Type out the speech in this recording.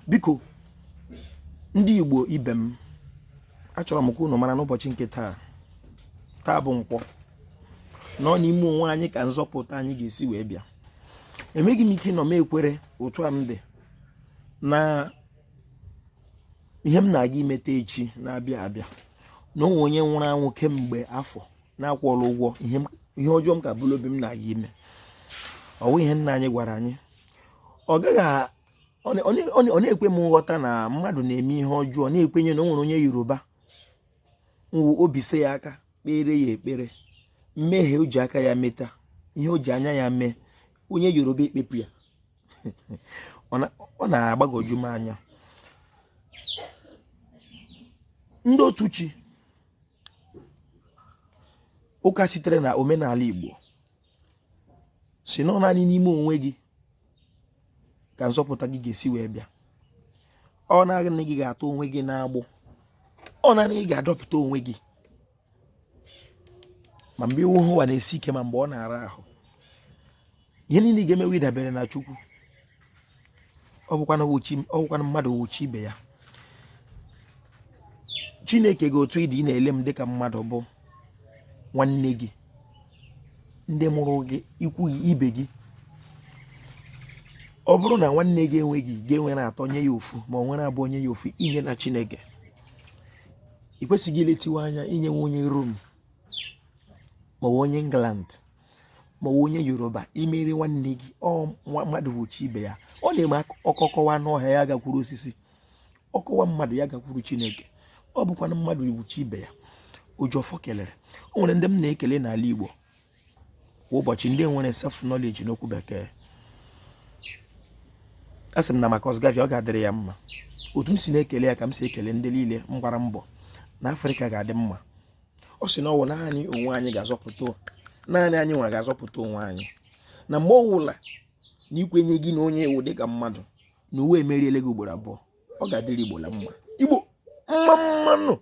Biko, ndị Igbo ibe m, achọrọ m ka unu mara n'ụbọchị nke taa, taa bụ nkwọ, na ọ n'ime onwe anyị ka nzọpụta anyị ga-esi wee bịa. Enweghị m ike ịnọ m ekwere otu a m dị na ihe m na-aga imeta echi na-abịa abịa, na o nwe onye nwụrụ anwụ kemgbe afọ na-akwụọla ụgwọ ihe ọjọọ m ka bụrụ obi m na-aga ime. Ọ wụ ihe nna anyị gwara anyị. Ọ gaghị ọ na-ekwe m nghọta na mmadụ na-eme ihe ọjọọ na-ekwenye na o nwere onye Yoruba nwụ obi se ya aka kpere ya ekpere, mmehie o ji aka ya meta, ihe o ji anya ya mee, onye Yoruba ekpepụ ya. Ọ na-agbagwoju m anya. Ndị otu chi ụka sitere na omenala Igbo sị na ọ naanị n'ime onwe gị ka nzọpụta gị ga-esi wee bịa. Ọ naanị gị ga-atọ onwe gị n'agbụ, ọ naanị gị ga-adọpụta onwe gị, ma mgbe iwu ụwa na-esi ike, ma mgbe ọ na-ara ahụ. Ihe niile ị ga-emewe dabere na Chukwu. Ọ bụkwanụ mmadụ wụ chi ibe ya. Chineke gị, otu ị dị, ị na-ele m dịka mmadụ, bụ nwanne gị, ndị mụrụ gị, ikwu gị, ibe gị. Ọ bụrụ na nwanne gị enweghị, gị enwere atọ, nye ya ofu, ma ọ nwere abụọ, nye ya ofu. Inye na Chineke, ị kwesịghị iletiwe anya inye nwa onye Rom ma ọ bụ onye England ma ọ bụ onye Yoruba. Imeri nwanne gị, ọ mmadụ bụ chi ibe ya. Ọ na-eme ọkọ kọwa anụ ọhịa, ya gakwuru osisi. Ọ kọwa mmadụ, ya gakwuru Chineke. Ọ bụkwanụ mmadụ bụ chi ibe ya. Ojiọfọ kelere. O nwere ndị m na-ekele n'ala Igbo kwa ụbọchị, ndị nwere self knowledge n'okwu bekee. A sị m na Marcus Garvey, ọ ga-adịrị ya mma. Otu m si na-ekele ya ka m si ekele ndị niile m gbara mbọ na Afrịka ga-adị mma. Ọ sị na ọ wụ naanị onwe anyị ga-azọpụta, naanị anyị nwa ga-azọpụta onwe anyị, na mgbe ọwụla na ikwenye gị na onye ị wụ dịka mmadụ, na ụwa emeriele gị ugboro abụọ. Ọ ga-adịrị Igbo la mma. Igbo, mma mma nụ.